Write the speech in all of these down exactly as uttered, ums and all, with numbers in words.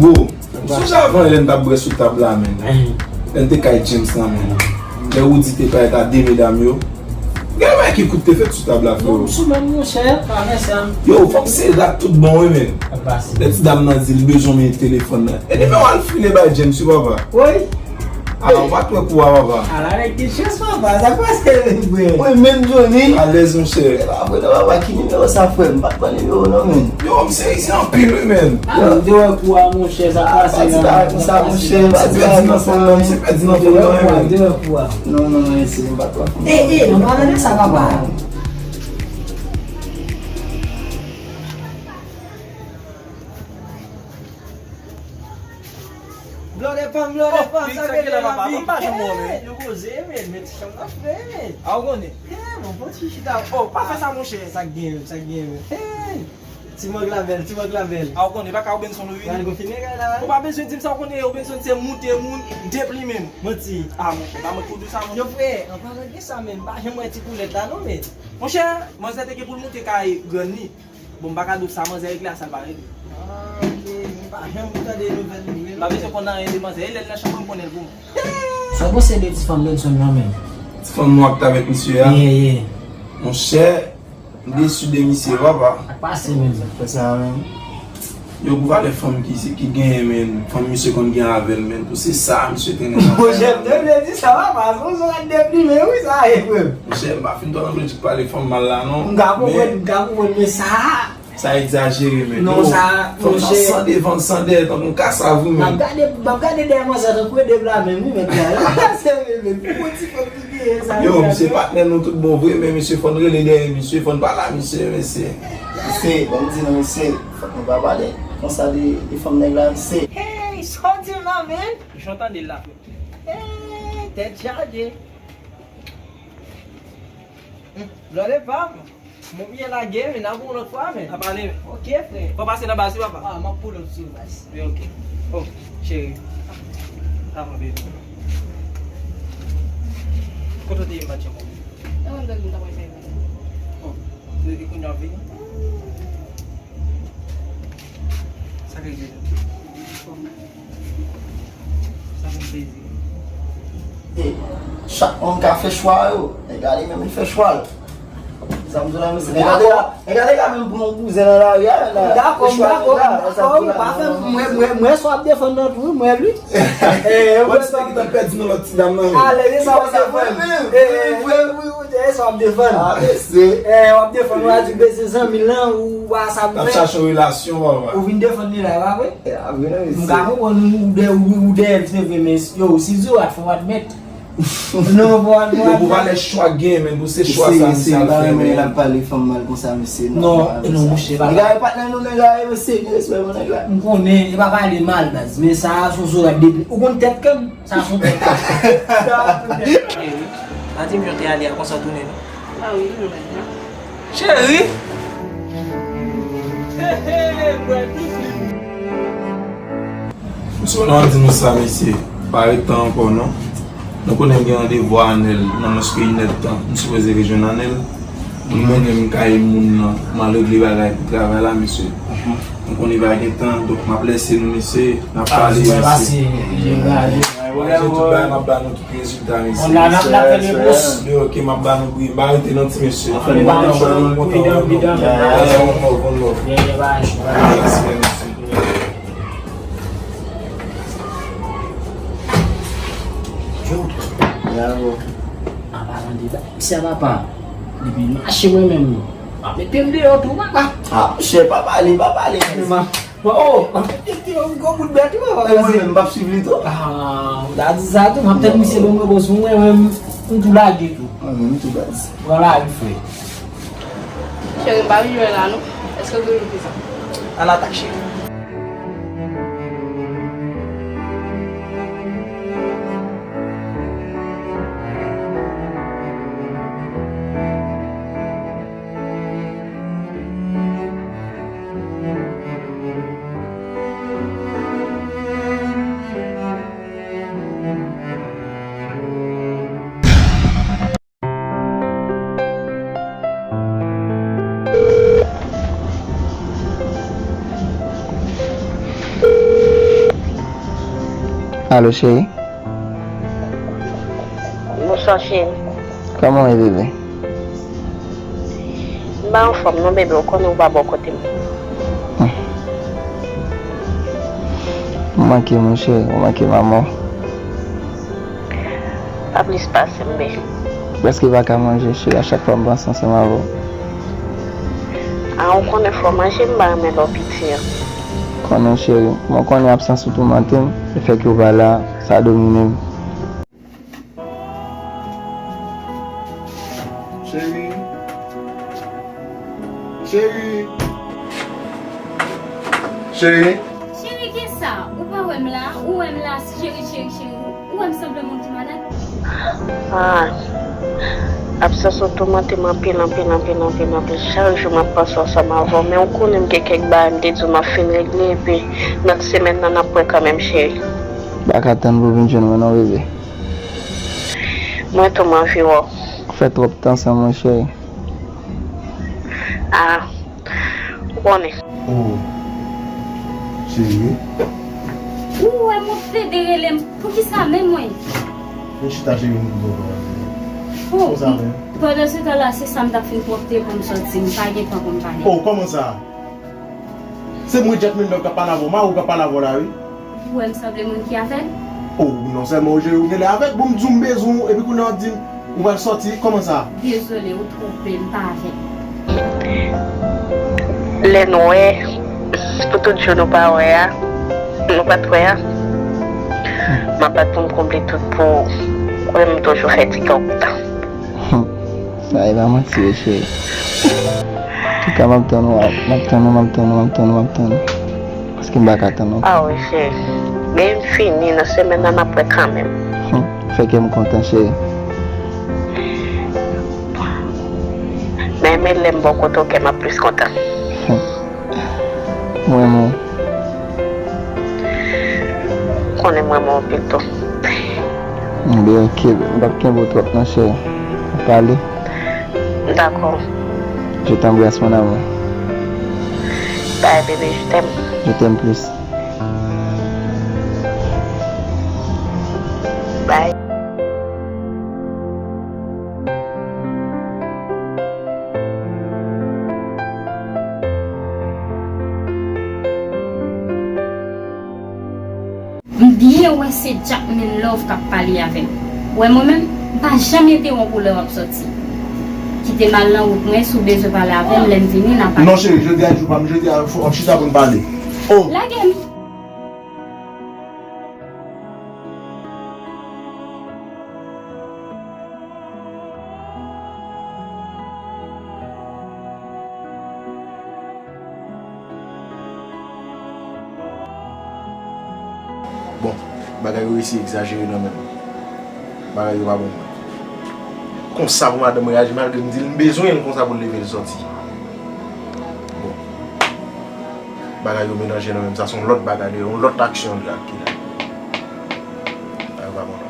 Bro, sonje avan lè n t ap bwè sou tab la, menn. Lè n te kay James lan, menn. Lè Woody te parèt a de medam yo. Gen bagay ki kout te fèt sou tab la, freo. Sou menm, monchè, pa fè sa. Yo, fòk se rat tout bon, wi, menn. Lè ti dam nan di l bezwen men telefòn nan. E nimewo a l file bay James, wi, papa. Wi. Ala, ou pa t wè kou a, papa. Ala, nèg gen chans, papa. Sa k pase, menn, frè? Wi, menm Johnny. Alèz, monchè. E pa vre, non, papa, ki nimewo sa, frè? M pa t pran nimewo, non, menn. Yo, m serye anpil, wi, menn. Ala, m te wè kou a, monchè, sa k pase, menn. Sa, monchè, pa di sa, non, frè. M te wè kou a, m te wè kou a. Non, non, non, se m pa t wè kou. E, e, non, pa tande sa, papa. Blòdè pa m, blòdè pa m, sa k rele lavi? M pa janm wè w, men. Nou poze, men, men ti chanm nan fre, men. A, ou konnen. Eh, bon, bon ti chita. Oh, pa fè sa, monchè. Sa k gen, sa k gen, men. Eh, ti mang la bèl, ti mang la bèl. A, ou konnen, pa ka Robenson, nou vini. Pral konfime kay la, wi. Ou pa bezwen di m sa, ou konnen Robenson se moute moun, deplimen m. Manti. A, monchè, pa mwen pou di sa, monchè. Yo, frè, an paran de sa, men, m pa janm wè ti poulèt la, non, men. Monchè, manzè te gen pou l moute kay grann li. Bon, m pa ka di w sa manzè regle a sa l pa regle. Ah, ok. M pa janm tande nouvèl li, men. M pa bezwen konn anyen de manzè. E lè l nan chanm mwen, m konnen l pou mwen. Sa w panse de ti fanm Benson nan, menm? Ti fanm nwa k t avèk misye a? Yeah, yeah. Monchè, m desi de misye, papa. Sa k pase, menm? Sa k fè sa, menm? Yo, pou valè fanm ki, ki genyen, menn, fanm misye konn gen avè l, menn, pou se sa, misye trennen nan... Monchè, m te vle di sa, papa, se yon zòt deplimen, wi, sa ye, frè m. Monchè, m pa fin twò nan lojik pale fanm mal la, non. M ka konprann, m ka konprann, men sa... Sa egzajere, menn. Non, sa, fanm nan san devan, san dèyè, tankou yon kasav, wi, menn. M ap gade, m ap gade dèyè manzè tankou e de pla menm, wi, menn, la. Se vre, menn. Pou yon ti fanm ki genyen sa, yo, misye patnè nou tout bon vre, men misye fò n rele dèyè misye, fò n pale a misye, mesye. Mesye, ban m di nou, mesye, fòk nou pa pale konsa de, de fanm nèg la, mesye. Hey, sa w di m la, menn? Jan w tande l la, frè. Hey, tèt chaje. Hum, blòdè pa m. Bon, byen lage, men n ap wè yon lòt fwa, men. N ap pale, men. Ok, frè. Fò pase nan baz, wi, papa. Ah, m ap pull up sou baz. Wi, ok. Oh, cheri. Avan, baby. Kote w te ye m pa t janm wè w? Nan mwen, m t ap fè. Oh, se depi kounye a w vini? Sa k rive? Sa fè m plezi. E, chak moun ka fè chwa yo. Nèg la li menm li fè chwa l. Sa m di w la, mesye. Nèg la te ka, nèg la te ka menm pran yon kouzen nan lari a, la. Dakò, m dakò, m dakò, wi, pa fè m, mwen, mwen, mwen sa w ap defann nan tou, wi, mwen, wi. Wè ti nèg ki t ap pèdi nan lòt ti dam nan, wi. Alèz, e sa w ap defann. Wi, wi, wi, wi, e sa w ap defann. Ah, mesye. E, w ap defann, w a di bezwen zanmi l lan, ou pa sa pou fè. T ap chache yon relasyon, papa. Ou vin defann li la, e pa vre? E, a vre, non, mesye. M ka konprann ou, ou dè, ou, ou dèyè l, se vre, men, yo, si di w at fò w admèt. Non, bon, bon. Yo, pou valè chwa k genyen, men pou se chwa sa, misye al fè, men. L ap pale fanm mal konsa, mesye. Non, non, monchè, pa. Nèg la e patnè nou, nèg la e, mesye, gen respè pou nèg la. M konnen, e pa pale mal, baz, men sa a se yon zorat depi. Ou konn tèt kè m? Sa a se yon tèt. Sa a se yon tèt. Cheri, pa di m jan w te ale a konsa tounen non. Ah wi, nou mèt la. Cheri! He, he, mwen tout li. Mesye, nou ap di nou sa, mesye. Pa ret tan ankò, non. Nou konnen m gen randevou a Anèl nan mwens ke inèdtan. M sipoze rejwenn Anèl. Li mennen m kay moun nan. M al regle bagay pou travay la, mesye. M konnen pa gen tan, donk m ap lèse nou, mesye. N ap pale, mesye. Manje tout bagay, m ap ba nou tout rezilta, mesye. Yo, ok, m ap ba nou pri. M pa rete nan ti mesye. One love, one love. One love. Respè, mesye. Yo. Bravo. An palan de ba, misye papa. Depi mache mwen menm. Mwen mete m deyò tou, papa. Ah, monchè, pa pale, pa pale. Bon, oh, mwen mete m deyò, yon gwo bout bèt, wi, papa. E mwen menm, m p ap swiv li tou. Ah, ou ta di sa tou, m ap tann misye ban mwen repons pou mwen, mwen, m tou lage tou. Mwen menm tou, baz. Pran lari, frè. Cheri, m pa vin jwe la, non. Èske w toujou fè sa? An atak, cheri. Alo, cheri. Bonswa, cheri. Kòman w ye, bebe? M pa anfòm non, bebe, ou konnen ou pa bò kote m. Hmm. Ou manke m wi, cheri, ou manke m amò. Pa plis pase m, bebe. Prèske pa ka manje, cheri, a chak fwa m panse ansanm avè w. A, ou konnen fò manje, m pa renmen lè w piti an. Konnen, cheri, mwen konnen absans ou toumante m, lefètke w pa la, sa domine m. Cheri. Cheri. Cheri. Cheri, kisa? Ou pa wè m la? Ou wè m la, cheri, cheri, cheri. Ou wè m sanble moun ki malad? Ah. Absans ou toumante m anpil, anpil, anpil, anpil, anpil. Chak jou m ap panse ansanm avè w, men ou konnen m gen kèk bagay m te di w m ap fin regle, epi nan semèn nan n ap wè kanmenm, cheri. M pa ka tann pou w vin jwenn mwen non, bebe. Mwen tou m anvi wè w. Ou fè twòp tan san mwen, cheri. Ah, ou konnen. Oh, cheri. Ou wè m ap plede rele m. Poukisa menm mwen? Vin chita, cheri, m di w bagay. Oh, pandan se tan la, se sa m t ap fin pwòpte pou m sòti. M pa gen tan pou m pale. Oh, kòman sa? Se mwen, Jack Mendel, k ap pale avè w. Mari w k ap pale avè w la, wi. Ou wè m sanble moun ki avèg? Oh, non sèlman ou jere, ou genlè avèg. Bon, m di w m bezwen w, epi kounye a w di m ou pral sòti. Kòman sa? Dezole, ou twonpe m, m pa avèg. Lè n wè, pou tout jou nou pa wè a, nou pa t wè a, m ap bat pou m konble tout pou ou. Kwè m toujou fè ti kè w kontan. Sa e pa manti wi, cheri. Antouka, m ap tann ou, m ap tann ou, m ap tann ou, m ap tann ou, m ap tann ou. Paske m pa ka tann ankò. Ah wi, cheri. Men m fini, nan semèn nan n ap wè kanmenm. Fè kè m kontan, cheri. Men, men lè m bò kote w, kè m ap plis kontan. Mwen, mwen. Konnen mwen, mwen anpil tou. Enben, ok, m p ap kenbe w twòp non, cheri. N pale. Dakò. Je t'embrasse, mon amour. Bye, bébé, je t'aime. Je t'aime plus. Bye. M byen wè se Jack Men Love k ap pale avè m. Wè mwen menm, m pa janm entewonp ou lè w ap sòti. Kite m al nan wout mwen, si w bezwen pale avè m, lè m vini, n a pale. Non, cheri, jodi a jou pa m, jodi a fò w ap chita pou n pale. Oh! Lage m! Bon, bagay yo resi egzajere nan men m. Bagay yo pa bon pou mwen. Konsa pou madanm reyaji malgre m di l m bezwen l konsa pou l leve l sòti. Bon. Bagay yo melanje nan men m, sa se yon lòt bagay, yon lòt aksyon li la ki la. Bagay yo pa bon non.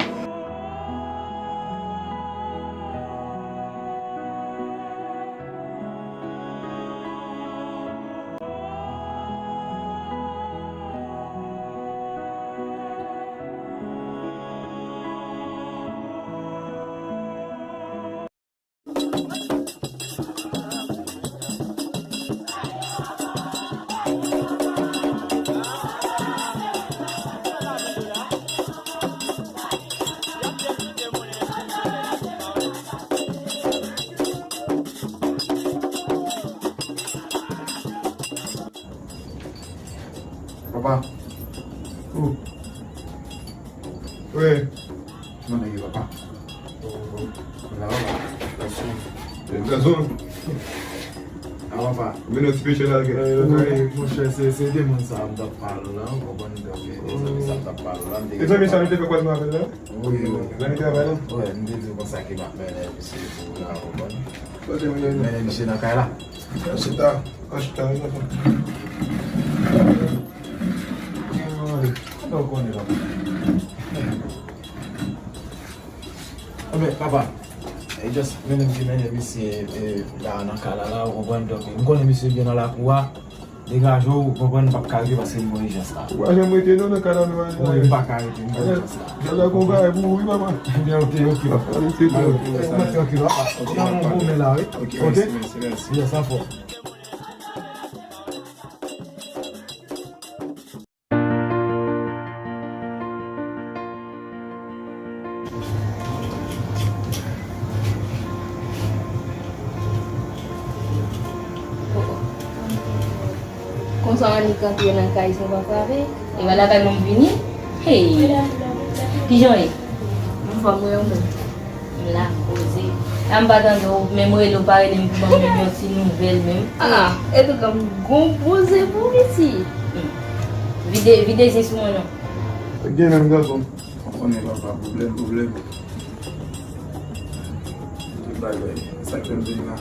Papa. Ou. Wi. Kòman nèg yo, papa? Ou la, papa? Gason. Gason. A, papa. Vin nan ti peche la, gen. Wi, monchè, se, se de moun sa a m t ap pale la, ou konprann, donk, e, e zanmi sa a m t ap pale la, m te... E zanmi sa a nou te fè kwazman avè l la? Wi, wi. Zanmi travay la? Wi, m te di w konsa ke m ap mennen misye pou la, ou konprann? Kote m ye? Mennen misye nan kay la. Chita. An chita, wi, papa. Kote w konnen, papa? Enben, papa, e just mennen m ki mennen misye, e, la nan kay la, la, ou konprann, donk, m konnen misye byen nan lakou a. Degaje w, ou konprann, m p ap ka rete paske m gen ijans la. Ou pa janm rete non nan kanal ou a. Wi, m pa ka rete, m gen ijans la. Jodi a gon bagay pou ou wi papa. Ebyen, ok, ok. Papa, rete trank. Mwen trankil, papa. Ok, nan yon bon men la, wi. Ok, mèsi, mèsi, mèsi. Yes, anfòm. Konsa w annik antre nan kay san pa frape? E pa lakay mwen m vini? Hey! Kijan w ye? Anfòm wi, ou menm? M la, poze. A m pa tande w, menm rele w pa rele m pou ban m menm yon ti nouvèl menm. Ah, etouka m gon poze pou w isi. Hmm. Vide, vide zen sou mwen non. Gen menm gason. Ou konnen papa, pwoblèm, pwoblèm. Tout bagay. Sa k fè m vin la.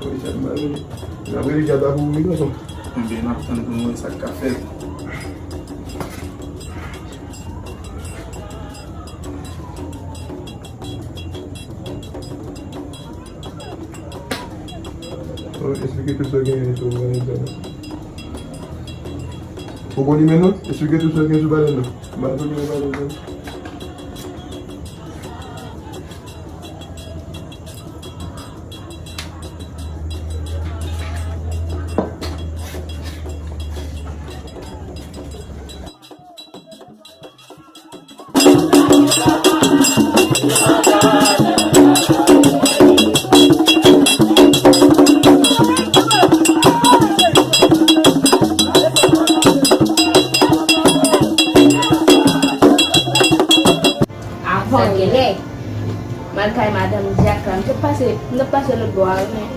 Wi, sa k fè m vin la. N ap rele Richard la pou ou wi gason. Ebyen, n ap tann pou nou wè sa k ka fèt. Bon, esplike tout sa w genyen sou balèn sa non. Ou gon nimewo non? Esplike tout sa w genyen sou balèn nan. M pa gon nimewo balèn non. Avan yè, m al kay madanm Dyak la, m te pase, m te pase lòt bò a wi, men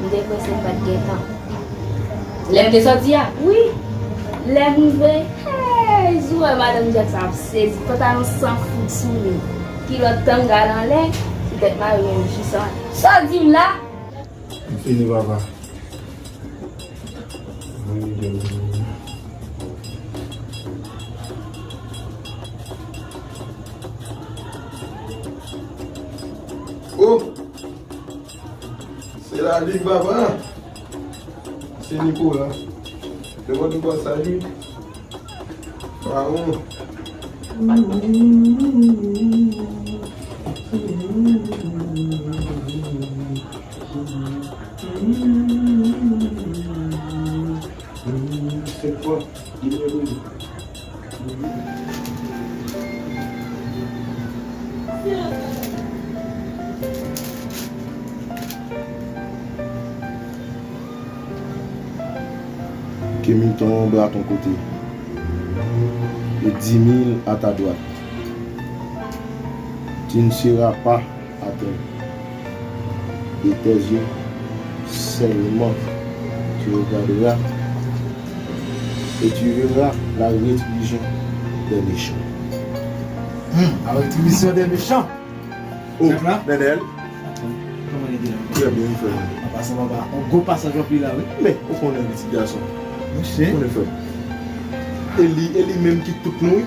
m te prese, m pa t gen tan. Lè m te sòti a? Wi. Lè m rive, hey, jou wè madanm Dyak sa ap sezi. Pantalon san fout sou li. Kilòt tanga l anlè, ti tèt mare menm jis an. Sa w di m la? M fini, papa. Oh! Se lavi, papa. Se Nicolas. Devan nou pa sali. Pawon. Sèt fwa. Que mille t'ont à ton côté et dix mille à ta droite. Tu ne seras pas atteint. De tes yeux seulement tu regarderas et tu verras la rétribution des méchants. Hmm, la rétribution des méchants. Oh, Nènèl. Kòman li ye la? Trè byen, frè. An pasan, papa, yon gwo pasaj w ap li la, wi. Men, ou konnen pitit gason. Monchè. Ou konnen, frè. E li, e li menm ki tout nou, wi.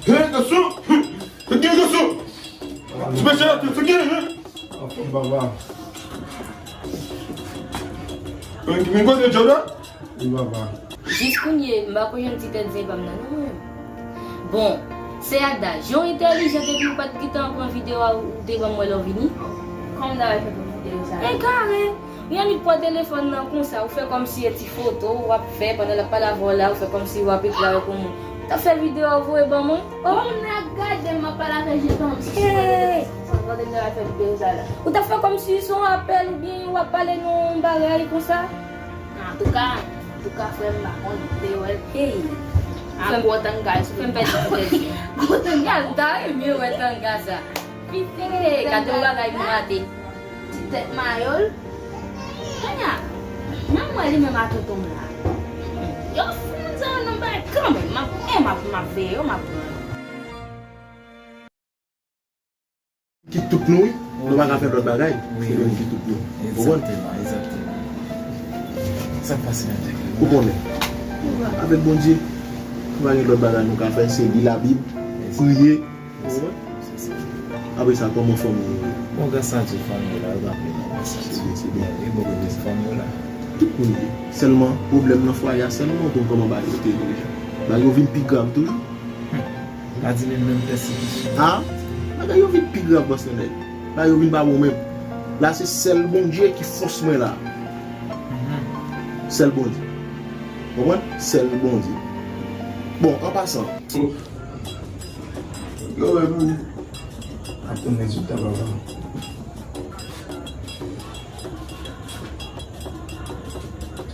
Hey, gason! Hey, gason! Ti mesye la, tout figi, hein? Anfòm, papa. Men, men kote djòb la? Wi, papa. Jis kounye, m pa konn jwenn ti tèt zen pa m nan, non, mwen. Bon, sè Ada, jan w entèlijan depi w pa t gentan pran videyo a, ou te ban m wè lè w vini. Kòman w ta fè pran videyo sa a? Egare! Yon nèg pran telefòn nan konsa, ou fè kòmsi e ti foto w ap fè pandan l ap pale avè w la, ou fè kòmsi w ap ekri avèk yon moun. Ou t ap fè videyo a, ou voye ban mwen? Oh! Bon, m la gade, m ap pale avè Jean-Pierre, m ap pale avè Jean-Pierre. Sa w tande m ta fè videyo sa la? Ou t ap fè kòmsi se yon apèl oubyen w ap pale nan yon bagay konsa? Antouka, antouka, frè m, m pa konn, m te wè l. Hey! A gwo tanga l sou. Fè m pèdi tèt. Gwo tanga, m ta renmen wè tanga sa. Pite, gade yon bagay m rate. Ti tèt mayol. Kounye a, menm mwen li menm a tonton m la. Yo fè moun sa yo nan bay kanmenm. M ap, eh, m ap, m ap veye yo, m ap pran yo. Ki tout nou, wi. Nou pa ka fè lòt bagay. Wi, se li menm ki tout nou. Ou konprann? Egzakteman, egzakteman. Sa k pase menm? Ou konnen. Avèk Bondye, nou pa gen lòt bagay nou ka fè, se li Labib, priye. Ou konprann? Apre sa, kòman fanmi yo ye? Bon, gras a Dye, fanmi yo la, yo t ap byen, gras a Dye. Se byen, se byen. E bò kote fanmi yo la? Tout moun byen. Sèlman, pwoblèm nan fwaye a, sèlman, ou konn kòman bagay yo te ye deja. Bagay yo vin pi grav toujou. Hmm. Pa di menm, menm pèsekisyon. A? Bagay yo vin pi grav, bòs Nènèl. Bagay yo vin pa bon menm. La, se sèl Bondye ki fòs mwen la. Mhm. Sèl Bondye. Konprann? Sèl Bondye. Bon, an pasan. Yo, wè, nou. Ap tann rezilta, papa.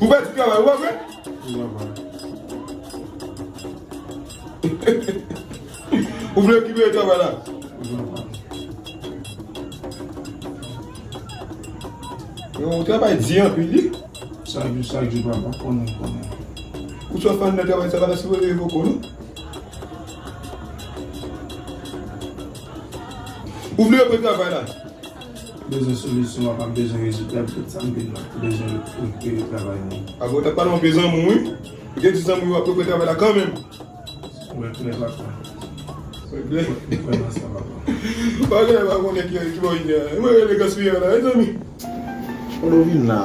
Ou pèdi travay ou a vre? Wi, papa. Ou vle rekipere travay la? Wi, papa. Yon travay di anpil, wi. Chak jou, chak jou, papa, konnen, konnen. Ou sot fann nan travay sa, pa ta sipoze rive poko, non? Ou vle reprann travay la? Bezwen solisyon, papa, m bezwen rezilta, m tout sa m vin la. M bezwen rekipere travay mwen. A bon, w t ap pale yon pye zanmi w, wi. Ou te di zanmi w ap reprann travay la kanmenm. Mwen klè, papa. Mwen klè. Mwen klè nan sa, papa. Pa gen, pa konnen ki, ki bò w vin la. Mwen rele gaspiyan la, mezanmi. Kote w vin la?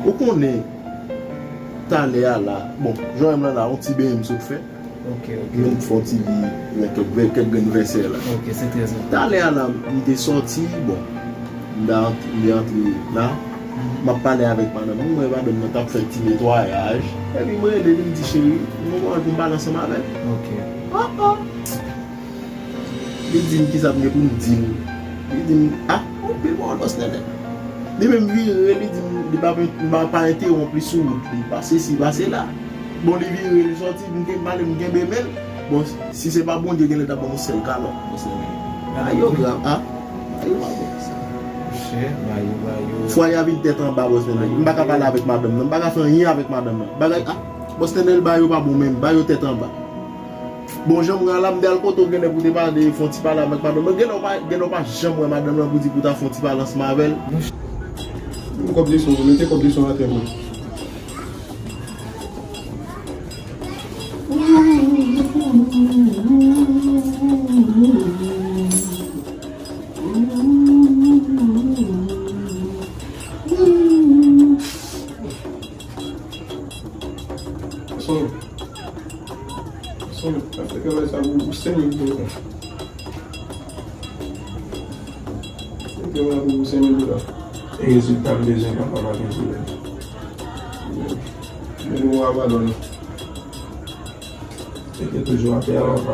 Ou konnen, talè a la. Bon, jan m la la, yon ti benyen m sot fè. Ok, ok. Men fè yon ti li, men kèk, kèk grenn vèsè la. Ok, se trè enpòtan. Talè a la, m te sòti, bon, m te ant-, m te antre la, m ap pale avèk madanm mwen, m wè madanm nan t ap fè ti netwayaj, epi m rele li, m di, "Cheri, nou gen anvi m pale ansanm avè l?" Ok. Oh, oh. Li di m kisa m gen pou m di l. Li di m, "Ah, anpil pawòl, bòs Nènèl." Li menm vire, li di m, li pa, li pa, pa entewonp li sou wout li, pa sesi, pa sela. Bon, li vire, li sòti, m gen, m ale, m kenbe men l. Bon, si se pa Bondye, genlè t ap ban m yon sèl kalòt. Bon, se bagay yo grav, a. Bagay yo pa bon. Monchè, bagay yo, bagay yo. Fwaye a vin tèt anba, bòs Nènèl. M pa ka pale avèk madanm nan. M pa ka fè anyen avèk madanm nan. Bagay, a, bòs Nènèl, bagay yo pa bon menm. Bagay yo tèt anba. Bon, jan m wè a la, m te al kote w genlè pou te pale, fè yon ti pale avèk madanm nan. Genlè w pa, genlè w pa janm wè madanm nan pou di pou ta fè yon ti pale ansanm avè l. Monchè. Kòb leson, mete kòb leson atè, mwen. Son. Son. Ap fè travay sa pou, pou senk mil dola. Fè travay la pou, pou senk mil dola. E rezilta m bezwen, papa, pa gen pwoblèm. Men nou a balon. Mete toujou atè a, papa.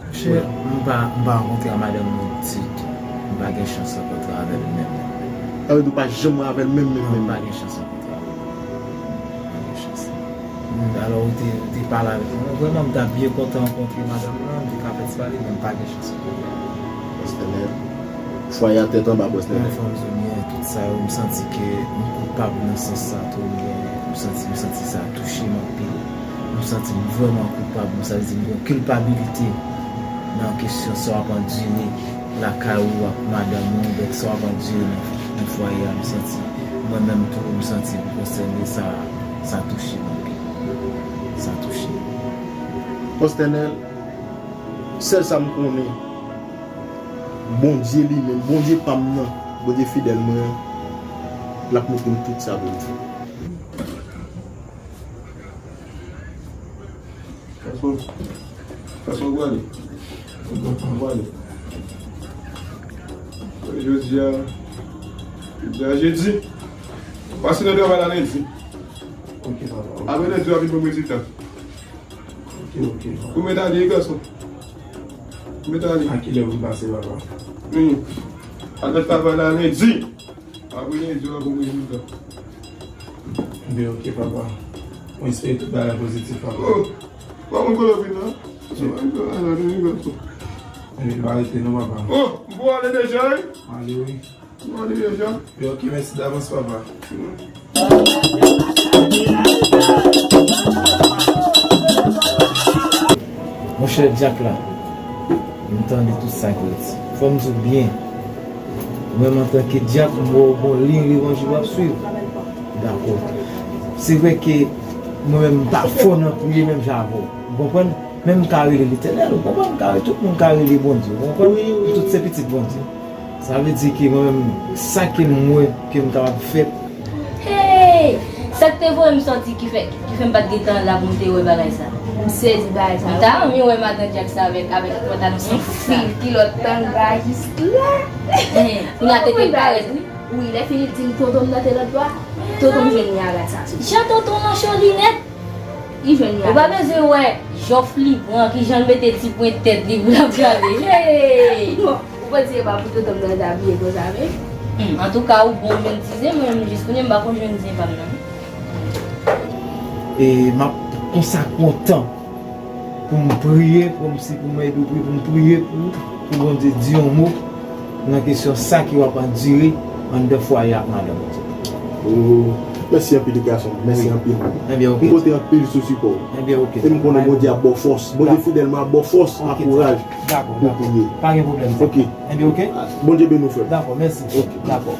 Monchè, m pa, m pa rankontre a madanm mwen ditou. M pa gen chans rankontre avè l menm, menm, menm. Sa vle di w pa janm wè avè l menm, menm, menm? Non, m pa gen chans rankontre avè l. M pa gen chans. Alò, ou te, ou te pale avèk mwen. Vrèman, m ta byen kontan rankontre madanm nan, m te ka fè ti pale, men m pa gen chans rankontre avè l. Bòs Nènèl. Fwaye a tèt anba, bòs Nènèl. Mwen fè m zonye tout sa yo, m santi ke m koupab nan sans sa tou, m gen, m santi, m santi sa touche m anpil. M santi m vrèman koupab, sa vle di m gen kilpabilite nan kesyon sa w ap andire lakay ou ak madanm ou, avèk sa w ap andire nan, nan fwaye a, m santi, mwen menm tou, m santi m konsène, sa, sa touche m anpil. Sa touche m. Bòs Nènèl, sèl sa m konnen, Bondye li menm, Bondye pa m nan, Bondye fidèl mwen an, l ap montre m tout sa pou m fè. Gason, gason, ou prale? Ou prale? Jodi a, jodi a jedi. Pase nan travay la lendi. Ok, papa. Apre lendi, w ap vin ban m rezilta. Ok, ok, papa. Ou mèt ale, gason. Ou mèt ale. A kilè pou m pase, papa? Wi. Al nan travay la lendi. Apre lendi, w ap ban m rezilta. Ebyen, ok, papa. Mwen espere tout bagay pozitif, papa. Oh, pa mwen kote w vin la. Sa va, sa va, sa va, sa va. Ebyen, pa rete non, papa. Oh, m pou ale deja, wi. Ale, wi. M pou ale deja. Ebyen, ok, mèsi davans, papa. Mm. Chè dyak la, m tande tout sa ki w di. Fò m di w byen, mwen menm antanke dyak, m wè w gon liy levanjil w ap swiv. Dakò. Se vre ke mwen menm m pa fò nan priye menm jan avè w. Ou konprann? Men m ka rele Letènèl, ou konprann? M ka rele, tout moun ka rele Bondye, ou konprann? Wi, wi, nou tout se pitit Bondye. Sa vle di ke mwen menm, sa ke m wè ke m kapab fè. Hey! Sa k te voye m sòti ki fè, ki fè m pa t gentan la pou m te wè bagay sa? M sezi bagay sa. M ta renmen wè madan dyak sa avèk, avèk pantalon san fil, kilòt tanga jis la. Kounye a tete parèt, wi. Wi, lè fini l di m tonton m nan te lòt bò a. Tonton m jwenn li a rad sa tou. Jan tonton w nan cho linèt. Li jwenn li a rad. Ou pa bezwen wè jòf li pran, kijan l mete ti pwent tèt li pou l ap gade. Hey! Bon, ou panse se pa pou tonton m nan t abiye konsa menm? Hmm, antouka, ou bon jwenn ti zen, mwen menm jis kounye a m pa konn jwenn zen pa m nan. E m ap konsa kontan pou m priye, pou m si pou m ede w priye, pou m priye pou, pou Bondye di yon mo nan kesyon sa ki w ap andire anndan fwaye ak madanm ou. Oh, mèsi anpil gason, mèsi anpil. Ebyen, oke. M konte anpil sou sipò w. Ebyen, oke. E m konnen Bondye ap ba w fòs. Bondye fidèlman ap ba w fòs ak kouraj pou w priye. Pa gen pwoblèm. Oke. Ebyen, oke. Bondye beni w, frè m. Dakò, mèsi. Oke. Dakò.